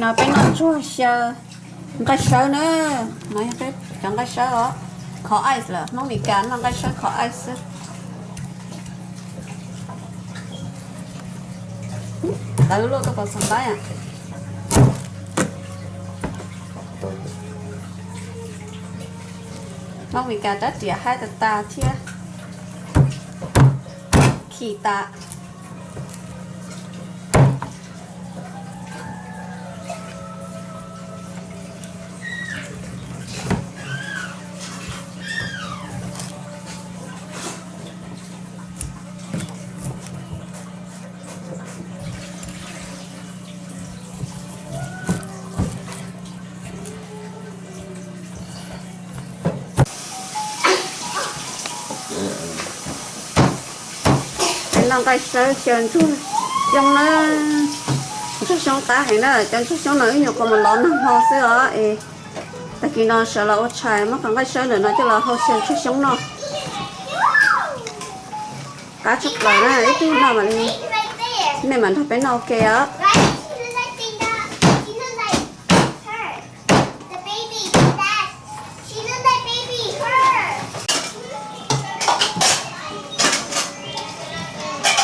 No peb noj ntsuag xyaw nqaij sawb na. No yog peb cov nqaij sawb os. Kho ice lawm, Hmoob Mes Kas noj nqaij sawb kho ice xwb. Tawv luaj koj pom txog nqaij. Hmoob Mes Kas rab riam haib tas tas thiab khi tas. Noj nqaij sawb xyaw ntsuag xyoob na. Ntsuag xyoob qab heev na, cov ntsuag xyoob no wb nyuam qhuav mus lov nag hmo xwb os. Es tag kis no sawv los ua tshais muab qhov nqaij sawb ntawm no coj los hau xyaw ntsuag xyoob noj. Qab tshaj plaws na, ib tug noj mam li, nej mam nrog peb noj ua ke os.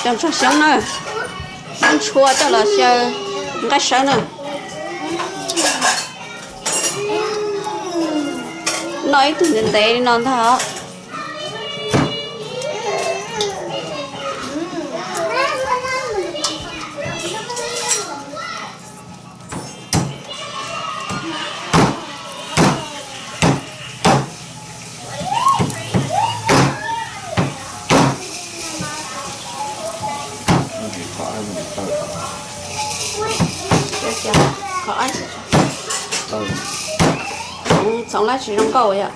Cov ntsuag xyoob na, muab ntshua coj los xyaw nqaij sawb na. Noj ib tug ntev ntev li no ntag. Txhoov lab tsis zoo nkauj yom.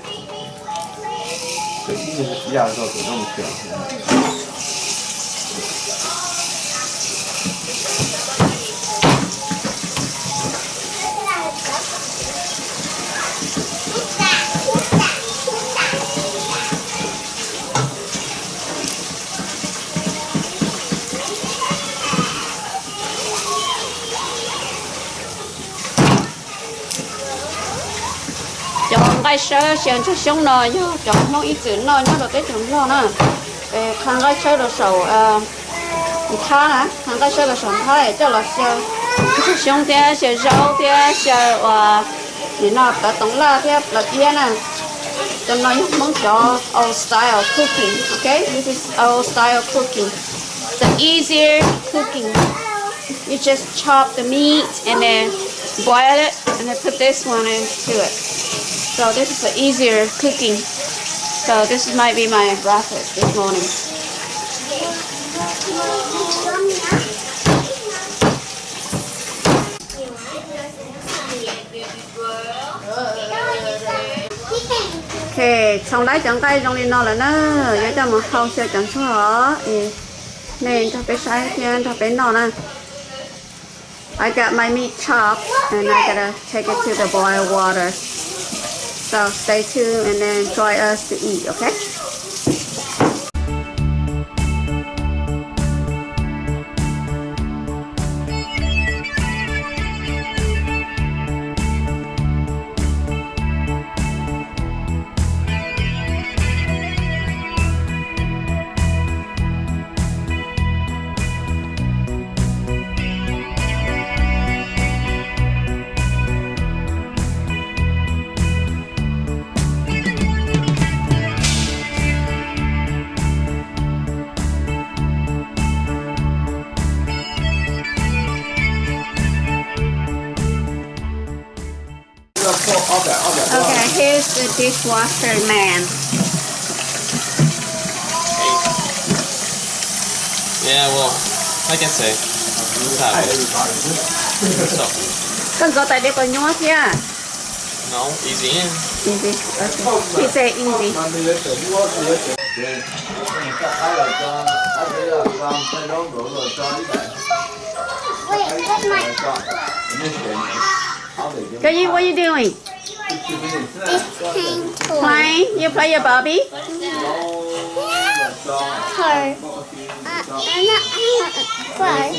Cov nqaij sawb xyaw ntsuag xyoob no yog cov Hmoob ib txwm noj nyob rau teb chaws Nplog na. Qha nqaij sawb rau saum nthab na, qha nqaij sawb rau saum nthab coj los xyaw ntsuag xyoob thiab xyaw zaub thiab xyaw uas nim no plawv toov laj thiab plawv tiab na. Cov no yog Hmoob cov old style cooking, okay? This is old style cooking. The easier cooking. You just chop the meat and then boil it and then put this one into it. So this is the easier cooking. So this might be my breakfast this morning. Ok, txhoov laib cov nqaij zoo li no lawm na, yuav coj mus hau xyaw cov ntsuag os. Nej nrog peb saib thiab nrog peb noj na. I got my meat chopped and I gotta take it to the boil water. So stay tuned and then join us to eat, okay? Okay, here's the dishwasher man. Yeah, well, I can say. What's up? Koj nkov tais diav quav nyuab thiab? No, easy in. Easy. Okay. He said easy. Wait, where's my Kayi, what you doing? It's playing toy. Playing? You play your Barbie? Yeah. Her. Uh, I'm not, I don't play.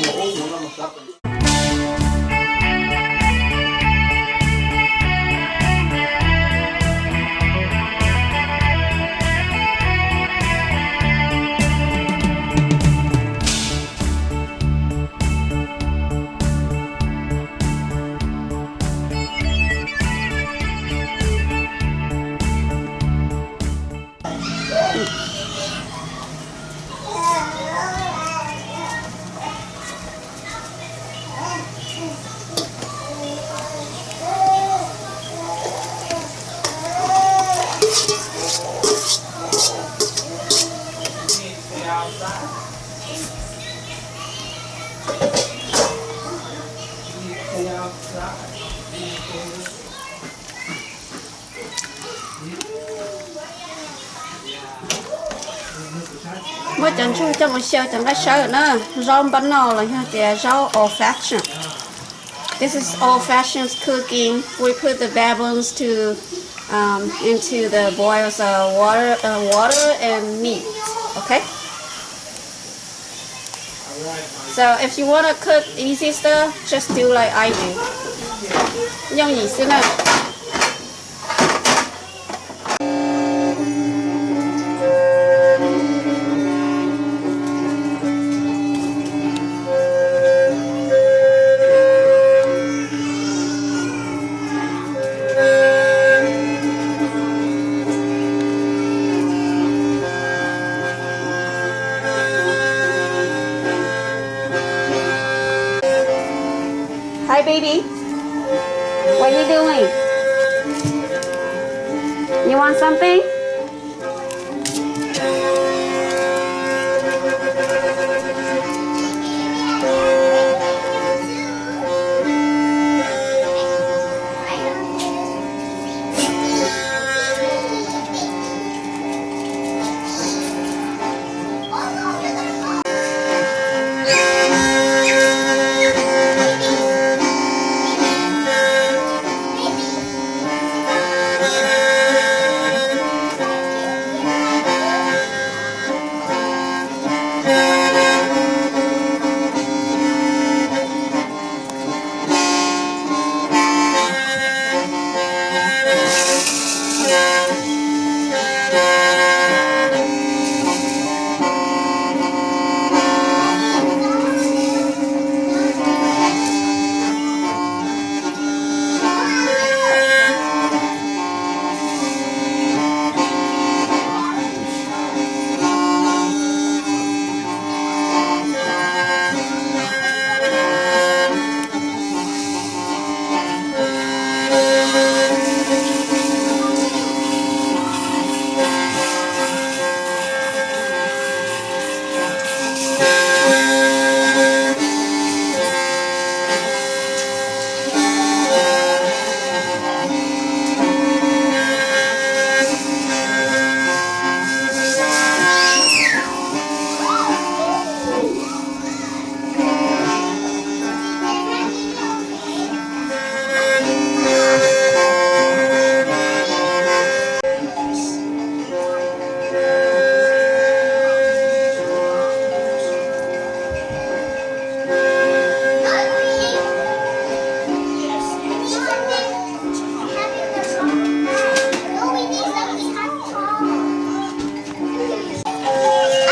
Muab cov ntsuag coj mus xyaw cov nqaij sawb na, zaub npab noj los yog tias zaub old fashion. This is old fashioned cooking. We put the baboons to um, into the boils of water, uh, water and meat. Okay. So if you want to cook easy stuff, just do like I do. Yooj yim xwb na. Hi, baby. What are you doing? You want something?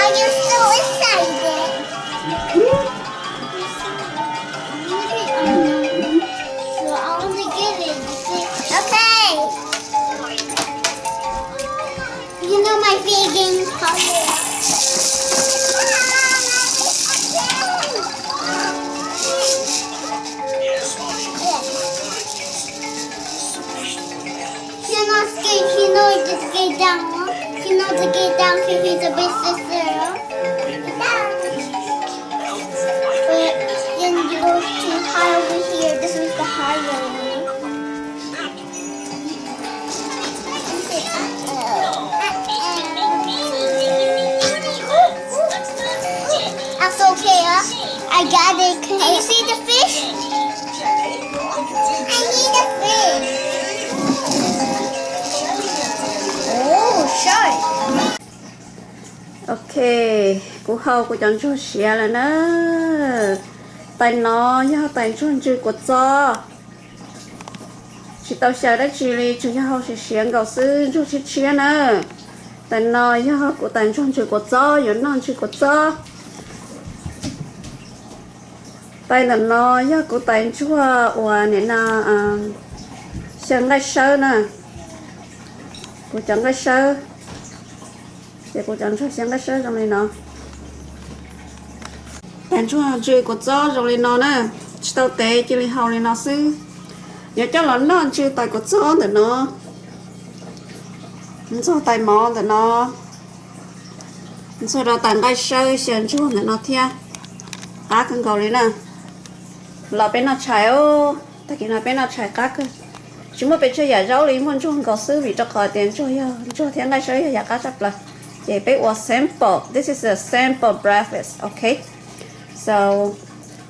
Are you so excited? So I want to give it. Okay. You know my favorite color. She not scared. She know just get down. She know to get down. She he's a big sister. But then you go too high over here. This was the higher one. That's okay, huh? I got it. Can you see the fish? I need a fish. Oh, shark. Ok, kuv hau kuv cov ntsuag siav lawm na. Tais no yog tais ntsuag ntsw kua txob. Tsis tau xyaw dab tsi li, tsuas yog hau siav siav nkaus xwb, ntsuag tshiab tshiab na. Tais no yog kuv tais ntsuag ntsw kua txob, yuav noj ntsw kua txob. Tais ntawm no yog kuv tais ntsuag uas nim no xyaw nqaij sawb na. Kuv cov nqaij sawb. Ces kuv cov ntsuag xyaw nqaij sawb zoo li no. Tais ntsuag ntsw kua txob zoo li no na, tsis tau tev, cia li hau li no xwb. Yuav coj los noj ntsw tais kua txob ntawm no, ntxuag tais mov ntawm no, ntxuag rau tais nqaij sawb xyaw ntsuag ntawm no thiab. Qab kawg nkaus li na. Los peb noj tshais os, tag kis no peb noj tshais qab kawg. Tsis muaj pes tsawg yam zaub li, muaj ntsuag nkaus xwb vim rau qhov tias ntsuag yog, ntsuag thiab nqaij sawb yog yam qab tshaj plaws. Ces peb ua simple. This is a simple breakfast, okay? So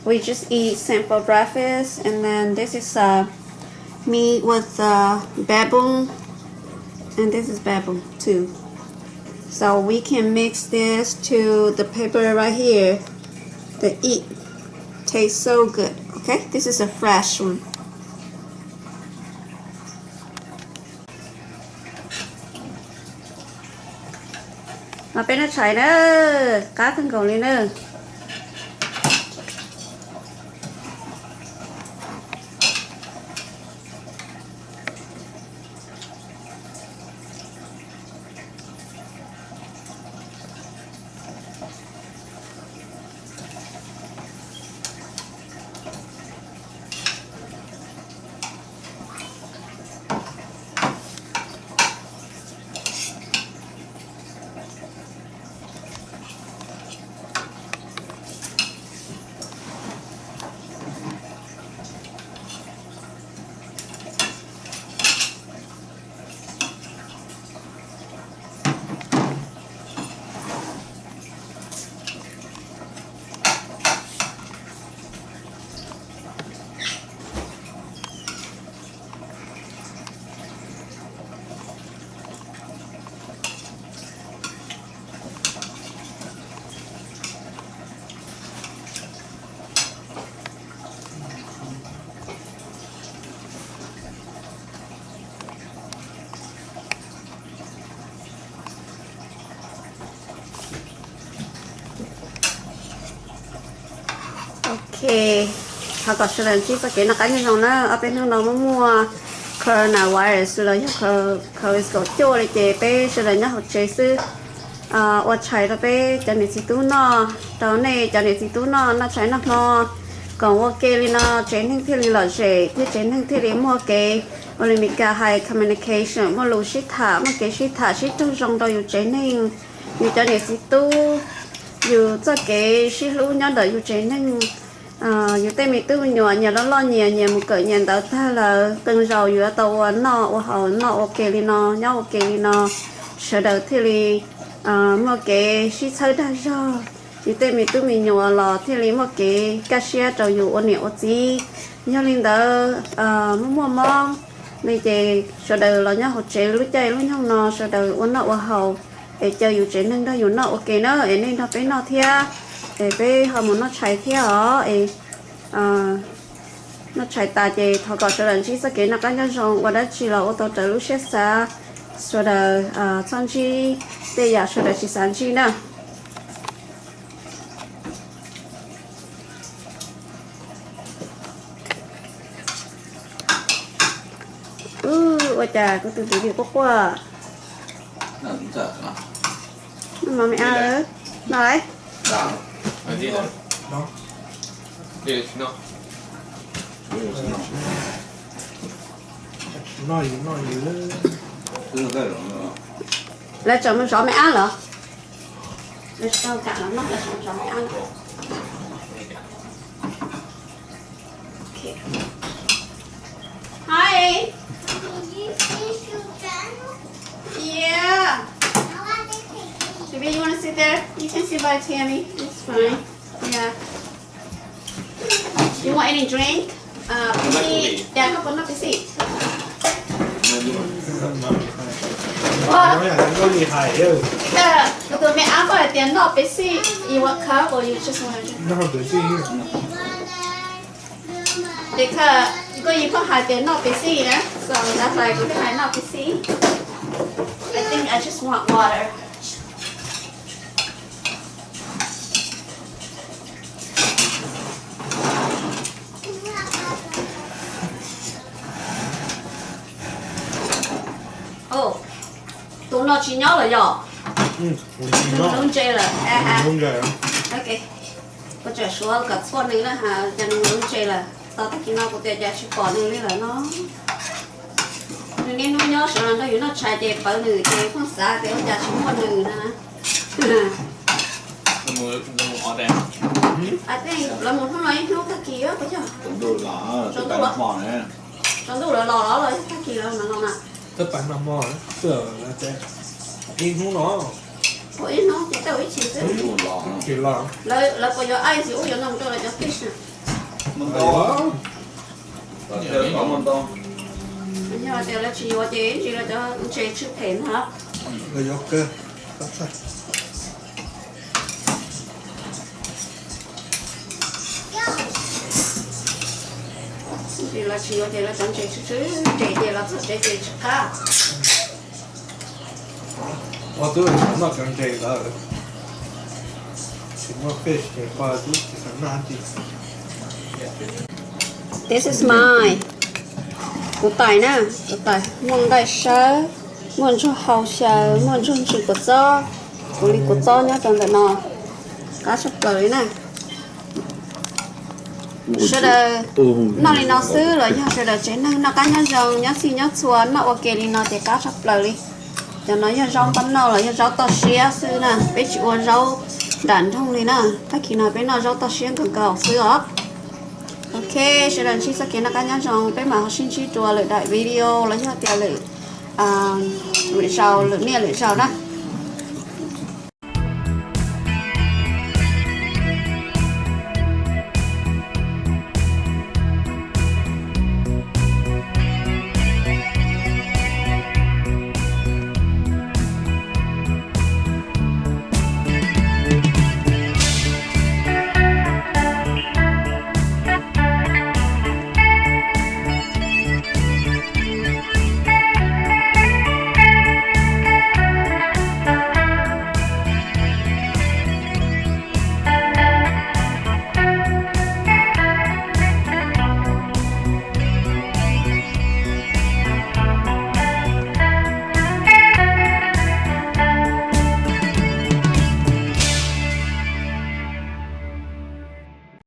we just eat simple breakfast, and then this is uh, meat with uh, baboon, and this is baboon too. So we can mix this to the pepper right here. The eat tastes so good. Okay, this is a fresh one. Mas peb noj tshais na, qab kawg nkaus li na. Ok, thov kom sawv daws ntsib txoj kev noj qab nyob zoo na. Ob peb hnub no muaj muaj coronavirus los yog covid kaum cuaj li ces peb sawv daws nyob hauv tsev xwb. Ua tshais rau peb cov niam txiv tub noj, rau nej cov niam txiv tub noj, noj tshais noj hmo, koom ua ke li no tsev neeg thiaj li lom zem thiab tsev neeg thiaj li muaj kev ua li Meskas hais communication, muaj lus sib tham, muaj kev sib tham sib raug zoo rau yus tsev neeg, yus cov niam txiv tub, yus txoj kev sib hlub nyob ntawm yus tsev neeg. Yus tej me tub me nyuam nyias loj loj nyias, nyias mus kawm nyias ntawv tag lawm, qee zaus yus yuav tau ua noj ua haus noj ua ke li no, nyob ua ke li no, sawv daws thiaj li muaj kev sib txhawb dag zog, yus tej me tub me nyuam los thiaj li muaj kev kaj siab rau yus ua niam ua txiv. Yog li ntawd, muaj muaj mob li ces sawv daws los nyob hauv tsev lub caij lub nyoog no sawv daws ua noj ua haus, es caw yus tsev neeg nrog yus noj ua ke na, es nej nrog peb noj thiab, es peb ho mus noj tshais thiab os. Es noj tshais tas ces thov kom sawv daws ntsib txoj kev noj qab nyob zoo, ua dab tsi los ua tau raws lub siab xav, sawv daws txhob ntsib tej yam sawv daws tsis xav ntsib na. Ua cas kuv tus ntxhais quaj quaj? Noj mov me ab, noj lawm. Lawv tseem mus zov me ab los? Lawv tseem mus zov me ab los? Hi. Yeah. Baby, you want to sit there? You can sit by Tammy. It's fine. Yeah. You want any drink? Uh, Pepsi. Yeah, koj puas noj Pepsi? Kuv tus me ab koj hais tias noj Pepsi. You want cup or you just want to drink? Because koj yim koj hais tias noj Pepsi na, so that's why kuv thiaj hais noj Pepsi. I think I just want water. Tus no tsis nyob lawm yom? Nws mus lub ntses lawm. Nws mus lub ntses lawm. Kuv tseem suav kom txhua nws na, cas nws mus lub ntses lawm. Tos tag kis no kuv tias cas tsis pom nws li lawm no. Nws niaj hnub nyob sawv los nrog yus noj tshais ces pawv nws ces pheej xav tias ua cas tsis muaj nws na. Lawv mus hnub no ib hnub tag kis puas yog? Tsaus ntuj lawv los los yog tag kis lawv mam los na. Ib hnub no. Ua ib hnub ces tau ib chim xwb. Lawv puas yuav ice ub yuav no rau lawv cov fish na? Yog tias lawv tsis yuav ces ib ntsis lawv cov ntses tshwj phem ntag. Ib ntsis lawv tsis yuav ces lawv cov ntses tshwj tshwj phem ces los txog tsev ces tsis qab. Ua twb noj cov ntses ntawd, tsis muaj fish ces koj twb tsis xav noj li. This is mine. Kuv tais na, kuv tais muaj nqaij sawb, muaj ntsuag hau xyaw, muaj ntsuag ntsis kua txob, kuv li kua txob nyob rau ntawm no, qab tshaj plaws li na. Sawv daws noj li no xwb los yog sawv daws tsev neeg noj qab nyob zoo, nyob txhij nyob txhua noj ua ke li no ces qab tshaj plaws li. Cov no yog zaub npab noj los yog zaub toj siab xwb na, peb tsis ua zaub nram nroog li na. Tag kis no peb noj zaub toj siab nkaus nkaus xwb os. Ok, sawv daws ntsib txoj kev noj qab nyob zoo, peb mam ho sib ntsib dua lwm daim video los yog tias lwm, lwm zaus, lwm niaj lwm zaus na.